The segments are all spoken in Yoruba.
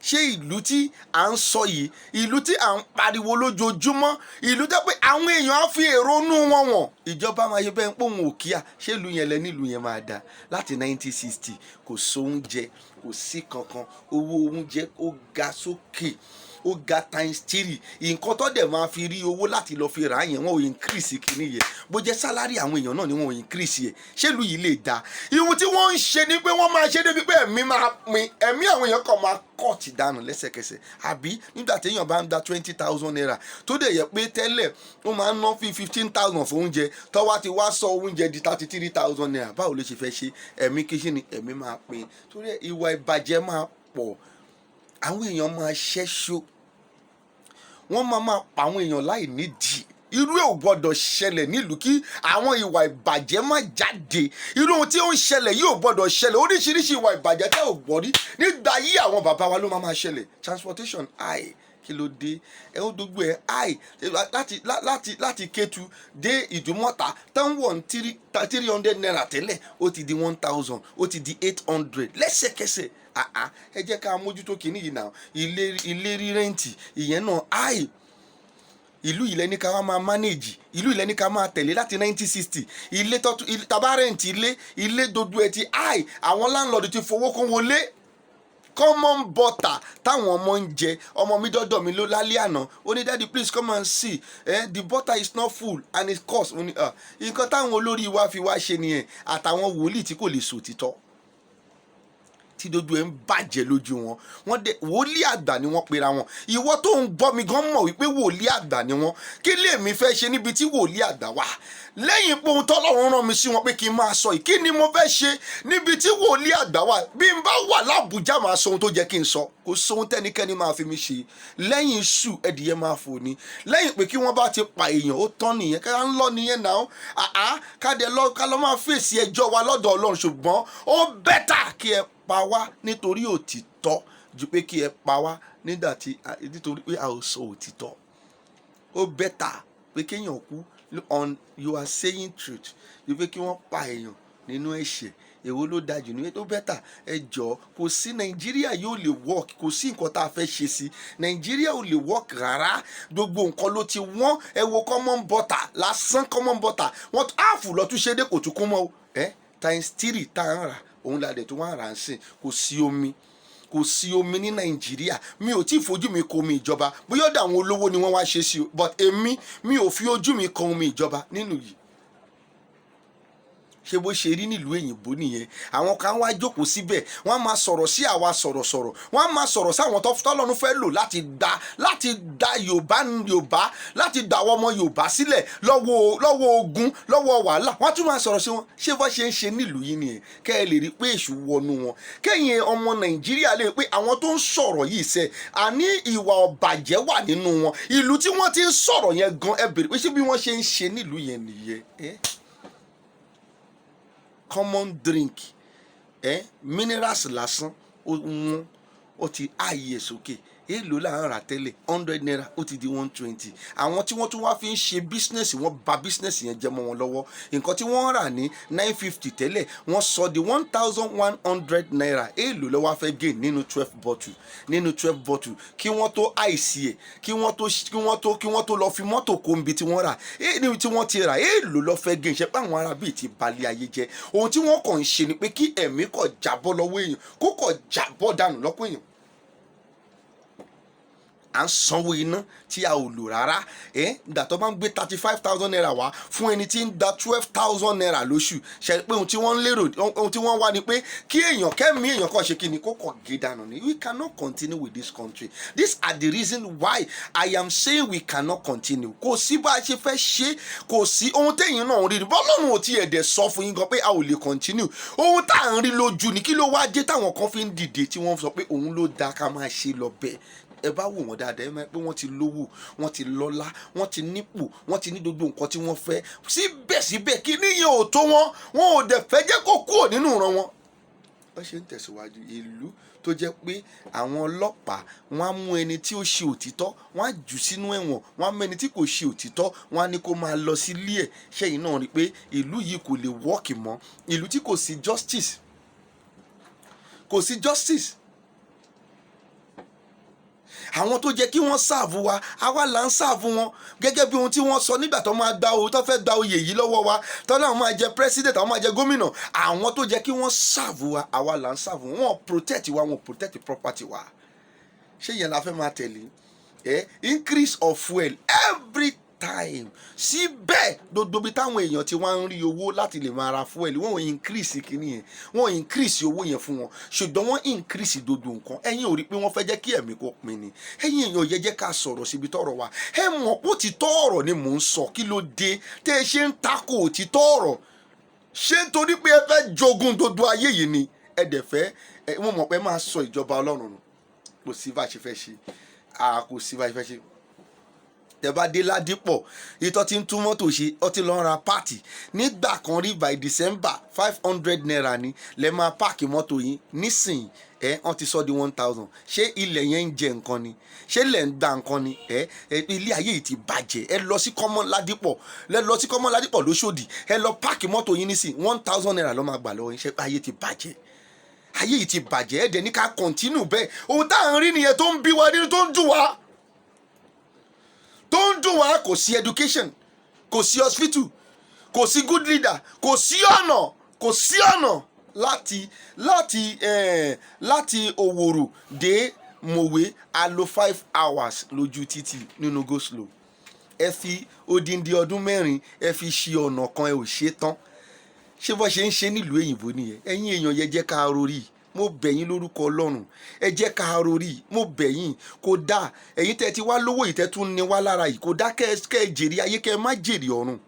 Ṣé ìlú tí à ń sọ yìí, ìlú tí à ń pariwo lójoojúmọ́, ìlú tó pé àwọn èèyàn á fi èrò inú wọn wọ̀n, ìjọba máa ṣe bẹ́ẹ̀ ń pòun òkíà, ṣé ìlú yẹn lẹ nílùú yẹn máa dáa? Láti 1960, kò sóúnjẹ, kò sí kankan. Owó oúnjẹ, ó ga sókè, ó ga times three. Nǹkan tó dẹ̀ máa fi rí owó láti lọ fi rà á yẹn, wọ́n ò increase kìíní yẹn. Bó jẹ́ salary àwọn èèyàn náà ni, wọ́n ò increase yẹn. Ṣé ìlú yìí lè dáa? Ìhun tí wọ́n ń ṣe ni pé wọ́n máa ṣe débi pé ẹ̀mí máa pin, ẹ̀mí àwọn èèyàn kan máa cut dànù lẹ́sẹ̀kẹsẹ̀. Àbí nígbà téèyàn bá ń gba 20,000 naira, tó dẹ̀ yẹ pé tẹ́lẹ̀ ó máa ń ná fi 15,000 fún oúnjẹ, tó wá ti wá sọ oúnjẹ di 33,000 naira, báwo ló ṣe fẹ́ ṣe? Ẹ̀mí kí ni? Ẹ̀mí máa pin, torí ìwà ìbàjẹ́ máa pọ̀, àwọn èèyàn máa ṣẹ́ṣó, wọ́n máa máa pa àwọn èèyàn láì nídìí. Irú ẹ̀ ò gbọ́dọ̀ ṣẹlẹ̀ nílùú, kí àwọn ìwà ìbàjẹ́ má jáde. Irú ohun tí ó ń ṣẹlẹ̀ yìí ò gbọ́dọ̀ ṣẹlẹ̀. Oríṣiríṣi ìwà ìbàjẹ́ tẹ́ ò gbọ́ rí nígbà yí àwọn bàbá wa ló máa máa ṣẹlẹ̀. Transportation high, kí ló dé? Ẹ ó gbogbo ẹ high. Láti Kétu dé Ìdúmọ̀tà tán, wọ̀ ní 300 naira tẹ́lẹ̀, ó ti di 1,000, ó ti di 800 lẹ́sẹ̀kẹsẹ̀. Àá, ẹ jẹ́ ká mójútó kínní yìí náà. Ilé rí rent, ìyẹn náà high. Ìlú yìí lẹ́ni ká wá máa manage, ìlú yìí lẹ́ni ká máa tẹ̀lé láti 1960. Ilé tọ́tù tàbá rent ilé, ilé dodo ẹ̀ ti high, àwọn landlord ti fowó kún wọlé. Common butter táwọn ọmọ ń jẹ, ọmọ mi dọ́dọ̀ mi ló lálẹ́ àná, ó ní, "Daddy, please come and see, the butter is not full and it cost." Ó ní nǹkan táwọn olórí wa fi wá ṣe nìyẹn, àtàwọn wòlíì tí kò lè sòtítọ́, tí dojú ẹ ń bàjẹ́ lójú wọn. Wọ́n dé, wòlíì àgbà ni wọ́n pera wọn. Ìwọ tó ń gbọ́ mi gan mọ̀ wípé wòlíì àgbà ni wọ́n. Kí lèmi fẹ́ ṣe níbi tí wòlíì àgbà wà, lẹ́yìn pé ohun tọ́lọ́run rán mi sí wọn pé kí n máa sọ yìí? Kí ni mo fẹ́ ṣe níbi tí wòlíì àgbà wà? Bí n bá wà lábùjá, máa sọ ohun tó jẹ́ kí n sọ. Kò sóhun tẹ́nikẹ́ni máa fi mi ṣe lẹ́yìn iṣu ẹ̀dìyẹ máa fò ní. Lẹ́yìn pé kí wọ́n bá ti pa èèyàn, ó tán nìyẹn, ká ń lọ nìyẹn náà. Àá, ká dẹ̀ lọ, ká lọ máa fèsì ẹjọ́ wa lọ́dọ̀ Ọlọ́run. Ṣùgbọ́n ó better kí ẹ pa wá nítorí òtítọ́ ju pé kí ẹ pa wá nígbà tí nítorí pé a ò sọ òtítọ́. Ó better pé kéèyàn kú on you are saying truth ju pé kí wọ́n pa èèyàn nínú ẹ̀ṣẹ̀. Èwo ló dájú ní tó better? Ẹ jọ̀ọ́, kò sí, Nàìjíríà yóò lè work. Kò sí nǹkan tá a fẹ́ ṣe sí, Nàìjíríà ò lè work rárá. Gbogbo nǹkan ló ti wọ́n. Ẹ wo common butter lásán, common butter, wọ́n áàfù lọ tún ṣe dé, kò tún kún mọ́ o. Ẹ times three tá à ń rà, òun la dẹ̀ tó wọ́n rà ń sìn. Kò sí omi, kò sí omi ní Nàìjíríà. Mi ò tí ì fojú mi kan omi ìjọba. Bóyá ọ̀dọ̀ àwọn olówó ni wọ́n wá ṣe sí o, but èmi, mi ò fi ojú mi kan omi ìjọba nínú yìí. Ṣé bó ṣe rí nílùú èyìnbó nìyẹn? Àwọn kan wá jókòó síbẹ̀, wọ́n á máa sọ̀rọ̀ sí àwa sọ̀rọ̀sọ̀rọ̀, wọ́n á máa sọ̀rọ̀ sáwọn tọ́lọ́run fẹ́ lò láti gba Yorùbá, Yorùbá, láti gba àwọn ọmọ Yorùbá sílẹ̀ lọ́wọ́ ogun, lọ́wọ́ wàhálà. Wọ́n á tún máa sọ̀rọ̀ sí wọn. Ṣé bó ṣe ń ṣe nílùú yìí nìyẹn? Kẹ́ ẹ lè rí pé èṣù wọnú wọn, kẹ́yìn ọmọ Nàìjíríà lè rí pé àwọn tó ń sọ̀rọ̀ yìí sẹ́, àní ìwà ọ̀bàjẹ́ wà nínú wọn. Ìlú tí wọ́n ti ń sọ̀rọ̀ yẹn gan, ẹ bèrè pé ṣé bí wọ́n ṣe ń ṣe nílùú yẹn nìyẹn? Eh? Common drink, minerals lásán, ó wọ́n, ó ti ààyè sókè. Èèlò là ń rà tẹ́lẹ̀? 100 naira, ó ti di 120. Àwọn tí wọ́n tún wá fi ń ṣe business, wọ́n bà business yẹn jẹ́ mọ́ wọn lọ́wọ́. Nǹkan tí wọ́n rà ní 950 tẹ́lẹ̀, wọ́n sọ di 1,100 naira. Èèlò ló wá fẹ́ gain nínú 12 bottle, nínú 12 bottle? Kí wọ́n tó ice ẹ̀, kí wọ́n tó lọ fi mọ́tò kó níbi tí wọ́n rà, níbi tí wọ́n ti rà, èèlò ló fẹ́ gain? Ṣe pé àwọn ará bíi ti balẹ̀ ayé jẹ́? Ohun tí wọ́n kàn ń ṣe ni pé kí ẹ̀mí kọ̀ jábọ́ lọ́wọ́ èèyàn, kó kọ̀ jábọ́ dànù lọ́pọ̀ èèyàn. À ń sanwó iná tí a ò lò rárá. Ẹ ìgbà tó bá ń gbé 35,000 naira wá fún ẹni tí ń gba 12,000 naira lóṣù, ṣe pé ohun tí wọ́n ń lérò, ohun tí wọ́n wá ni pé kí èèyàn kẹ́mi èèyàn kàn ṣe kí ni, kó kàn gé dànù ni. We cannot continue with this country. These are the reason why I am saying we cannot continue. Kò sí bá a ṣe fẹ́ ṣe, kò sí ohun téèyàn náà ń rí. Bọ́lọ́run ò tiẹ̀ dẹ̀ sọ fún yín gan pé a ò lè continue. Ohun tá à ń rí lójú ni. Kí ló wá dé táwọn kan fi ń dìde, tí wọ́n sọ pé òun ló dáa ká máa ṣe lọ bẹ́ẹ̀? Ẹ bá wò wọ́n dáadáa, ẹ máa pé wọ́n ti lówó, wọ́n ti lọ́lá, wọ́n ti nípò, wọ́n ti ní gbogbo nǹkan tí wọ́n fẹ́. Síbẹ̀síbẹ̀, kí níyẹn ò tó wọn, wọn ò dẹ̀ fẹ́ jẹ́ kó kúrò nínú ìran wọn. Wọ́n ṣe ń tẹ̀síwájú. Ìlú tó jẹ́ pé àwọn ọlọ́pàá, wọ́n á mú ẹni tí ó ṣe òtítọ́, wọ́n á jù sínú ẹ̀wọ̀n, wọ́n á mú ẹni tí kò ṣe òtítọ́, wọ́n á ní kó máa lọ sílé ẹ̀. Ṣẹ́yìn náà rí i pé ìlú yìí kò lè work mọ́? Ìlú tí kò sí justice, kò sí justice. Àwọn tó jẹ́ kí wọ́n serve wa, àwa là ń serve wọn. Gẹ́gẹ́ bí ohun tí wọ́n sọ nígbà tó máa gba owó, tó fẹ́ gba oyè yìí lọ́wọ́ wa, tó náà máa jẹ president, àwọn máa jẹ gómìnà, àwọn tó jẹ́ kí wọ́n serve wa, àwa là ń serve wọn. Wọ́n protect wa, wọ́n protect property wa. Ṣé yẹn la fẹ́ máa tẹ̀lé ẹ? Increase of fuel every time. Síbẹ̀, gbogbo ibi táwọn èèyàn ti wá ń rí owó láti lè máa ra fuel, wọ́n ò increase kínní yẹn, wọ́n ò increase owó yẹn fún wọn, ṣùgbọ́n wọ́n increase gbogbo nǹkan. Ẹ̀yin ò rí pé wọ́n fẹ́ jẹ́ kí ẹ̀mí kó pin ni? Ẹ̀yin èèyàn yẹ jẹ́ ká sọ̀rọ̀ síbi tọ́rọ̀ wa. Ẹ mọ̀ pé òtítọ́ ọ̀rọ̀ ni mò ń sọ. Kí ló dé tẹ́ ẹ ṣe ń takò òtítọ́ ọ̀rọ̀? Ṣé nítorí pé ẹ fẹ́ jogun gbogbo ayé yìí ni? Ẹ dẹ̀ fẹ́ ẹ, wọ́n mọ̀ pé máa sọ ìjọba Ọlọ́run nù. Kò sí bá a ṣe fẹ́ ṣe, kò sí bá a ṣe fẹ́ ṣe. Tẹ bá dé Ládìpọ̀, ìtọ́ tí ń tún mọ́tò ṣe, ó ti lọ ra part. Nígbà kan rí, by December, ₦500 ni lẹ máa park mọ́tò yín. Nísìnyí ẹ, wọ́n ti sọ di 1,000. Ṣé ilẹ̀ yẹn ń jẹ nǹkan ni? Ṣé ilẹ̀ ń gba nǹkan ni? Ẹ ilé ayé yìí ti bàjẹ́. Ẹ lọ sí common Ládìpọ̀, ẹ lọ sí common Ládìpọ̀ lóṣòdì, ẹ lọ park mọ́tò yín nísìn, ₦1,000 ló máa gbà lọ́wọ́ yín. Ṣé ayé ti bàjẹ́? Ayé yìí ti bàjẹ́. Ẹ dẹ̀ ní ká continue bẹ́ẹ̀. Ohun tá à ń rí nìyẹn tó ń bí wa nínú, tó ń dùn wá, tó ń dùn wá. Kò sí education, kò sí hospital, kò sí good leader, kò sí ọ̀nà, kò sí ọ̀nà láti Òwòrò dé Mòwe, a lò 5 hours lójú títì nínú go slow. Ẹ fi odindi ọdún 4, ẹ fi ṣe ọ̀nà kan, ẹ ò ṣe tán. Ṣé bọ́ ṣe ń ṣe nílùú òyìnbó nìyẹn? Ẹ̀yin èèyàn yẹ jẹ́ ká rori. Mo bẹ̀ yín lórúkọ Ọlọ́run, ẹ jẹ́ ká rori. Mo bẹ̀ yín, kò dáa. Ẹ̀yin tẹ́ ti wá lówó yìí, tẹ́ tún ní wá lára yìí, kò dáa kẹ́ ẹ jèrè ayé, kẹ́ ẹ má jèrè ọ̀run.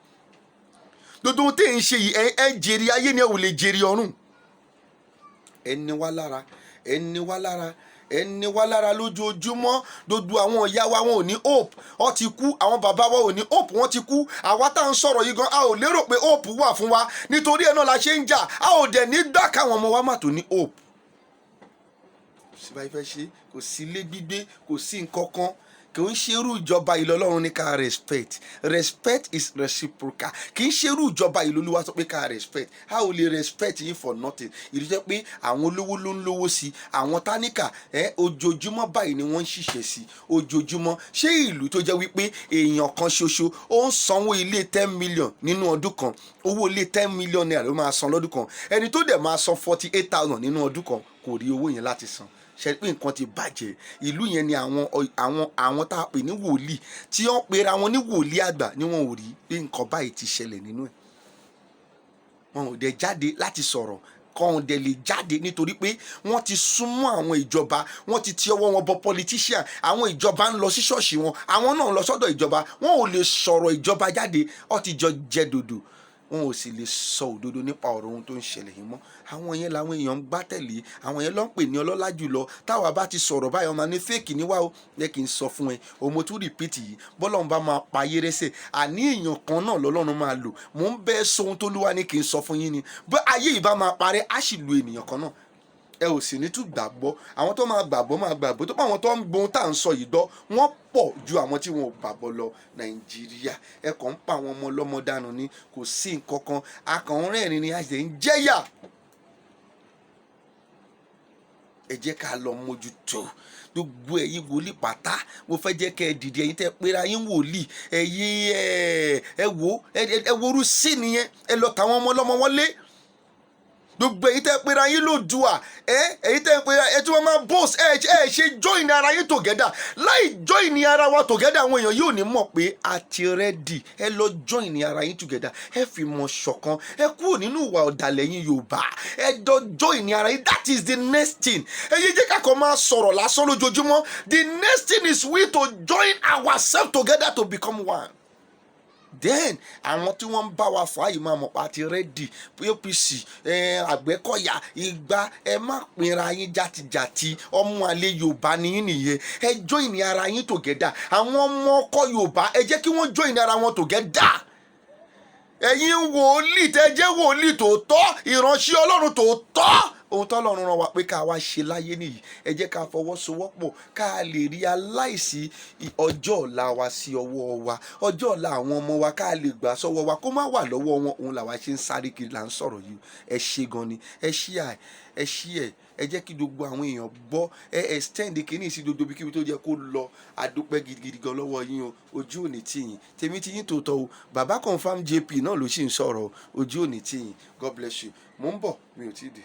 Gbogbo ohun tẹ́ ẹ̀ ń ṣe yìí, ẹ jèrè ayé ni, ẹ ò lè jèrè ọ̀run. Ẹ ní wá lára, ẹ ní wá lára, ẹ ní wá lára lójoojúmọ́. Gbogbo àwọn ìyá wa, wọn ò ní hope, wọ́n ti kú. Àwọn bàbá wa ò ní hope, wọ́n ti kú. Àwa tá à ń sọ̀rọ̀ yìí gan, a ò lérò pé hope wà fún wa. Nítorí ẹ̀ náà la ṣe ń jà. A ò dẹ̀ ní gbà káwọn ọmọ wa má tó ní hope. Síbáyé fẹ́ ṣe, kò sí ilé gbígbé, kò sí nǹkan kan. Kì í ṣe irú ìjọba yìí lọ́lọ́run ní ká respect. Respect is reciprocal. Kì í ṣe irú ìjọba yìí lolúwa sọ pé ká respect. A ò lè respect yín for nothing. Ìdí jẹ́ pé àwọn olówó ló ń lówó sí, àwọn táníkà ẹ, ojoojúmọ́ báyìí ni wọ́n ń ṣiṣẹ́ sí ojoojúmọ́. Ṣé ìlú tó jẹ́ wípé èèyàn kan ṣoṣo ó ń sanwó ilé 10 million nínú ọdún kan, owó ilé ₦10 million ló máa san lọ́dún kan, ẹni tó dẹ̀ máa san 48,000 nínú ọdún kan kò rí owó yẹn láti san, ṣe pé nǹkan ti bàjẹ́? Ìlú yẹn ni àwọn tá a pè ní wòlíì, tí wọ́n pera wọn ní wòlíì àgbà, ni wọn ò rí pé nǹkan báyìí ti ṣẹlẹ̀ nínú ẹ̀. Wọn ò dẹ̀ jáde láti sọ̀rọ̀ kọ́hún dẹ̀ lè jáde, nítorí pé wọ́n ti súnmọ́ àwọn ìjọba, wọ́n ti ti ọwọ́ wọn bọ politician. Àwọn ìjọba ń lọ sí ṣọ́ọ̀ṣì wọn, àwọn náà ń lọ sọ́dọ̀ ìjọba. Wọn ò lè sọ̀rọ̀ ìjọba jáde. Wọ́n ti jọ jẹ dòdò, wọn ò sì lè sọ òdodo nípa ọ̀rọ̀ ohun tó ń ṣẹlẹ̀ yìí mọ́. Àwọn yẹn làwọn èèyàn ń gbá tẹ̀lé, àwọn yẹn ló ń pè ní ọlọ́lá jùlọ. Táwa bá ti sọ̀rọ̀ báyọ̀, máa ní fake níwá o. Yẹ kí n sọ fún ẹ, òun mo tún repeat yìí, bọ́lọ́run bá máa pa ayé rẹ́sẹ̀, àní èèyàn kan náà lọ́lọ́run máa lò. Mò ń bẹ́ sọ ohun t'Olúwa ní kí n sọ fún yín ni. Bó ayé yìí bá máa parẹ́, á sì lu ènìyàn kan náà. Ẹ ò sì ní tún gbàgbọ́. Àwọn tó máa gbàgbọ́ máa gbàgbọ́, tó bá àwọn tó ń gbóhun tá à ń sọ yìí gbọ́, wọ́n pọ̀ ju àwọn tí wọn ò gbàgbọ́ lọ. Nàìjíríà, ẹ kàn ń pa àwọn ọmọ ọlọ́mọ dànù ni. Kò sí nǹkan kan, a kàn ń rẹ́rìn ni, a sì ń jẹ́yà. Ẹ jẹ́ ká lọ mójútó. Gbogbo ẹ̀yin wòlíì pátá, mo fẹ́ jẹ́ kẹ́ ẹ dìde. Ẹ̀yin tẹ́ pera yín wòlíì, ẹ̀yin ẹ wo, ẹ worú sí nìyẹn. Ẹ lọ tàwọn ọmọ ọlọ́mọ wọlé. Gbogbo èyí tẹ́ pera yín lòdùà ẹ, èyí tẹ́ pera ẹ tí wọ́n máa boast, ẹ ṣe join ara yín together. Láì join ara wa together, àwọn èèyàn yóò ní mọ̀ pé a ti ready. Ẹ lọ join ara yín together, ẹ fi mọ̀ ṣọ̀kan, ẹ kúrò nínú ìwà ọ̀dàlẹ̀ yín Yorùbá. Ẹ jọ join ara yín. That is the next thing. Ẹ yé jẹ́ ká kàn máa sọ̀rọ̀ lásán lójoojúmọ́. The next thing is we to join ourselves together to become one. Then àwọn tí wọ́n ń bá wa fà yìí máa mọ̀ pa ti ready. APC, Àgbẹ̀kọ̀yà, ìgbà ẹ má pinra yín játijàti. Ọmọ àlè Yorùbá ni yín nìyẹn. Ẹ join ara yín together. Àwọn ọmọ ọkọ Yorùbá, ẹ jẹ́ kí wọ́n join ara wọn together. Ẹ̀yin wòlíì tẹ́ jẹ́ wòlíì tòótọ́, ìránṣẹ́ Ọlọ́run tòótọ́. Ohun tọ́lọ́run rán wa pé ká wá ṣe láyé nìyí. Ẹ jẹ́ ká fọwọ́sowọ́pọ̀ ká lè rí aláìsí ọjọ́ ọ̀la wa sí ọwọ́ wa, ọjọ́ ọ̀la àwọn ọmọ wa, ká lè gbà sọ́wọ́ wa, kó má wà lọ́wọ́ wọn. Òun làwa ṣe ń sáré kiri, là ń sọ̀rọ̀ yìí. Ẹ ṣe gan ni. Ẹ ṣí à, ẹ ṣí ẹ, ẹ jẹ́ kí gbogbo àwọn èèyàn gbọ́. Ẹ extend kínní sí gbogbo ibikíbi tó jẹ́ kó lọ. Adúpẹ́ gidigidi gan lọ́wọ́ yín o. Ojú òní tì yín. Tèmi ti yín tòótọ́ o. Bàbá Confam JP náà ló sì ń sọ̀rọ̀ o. Ojú òní tì yín. God bless you. Mò ń bọ̀, mi ò tí ì dé.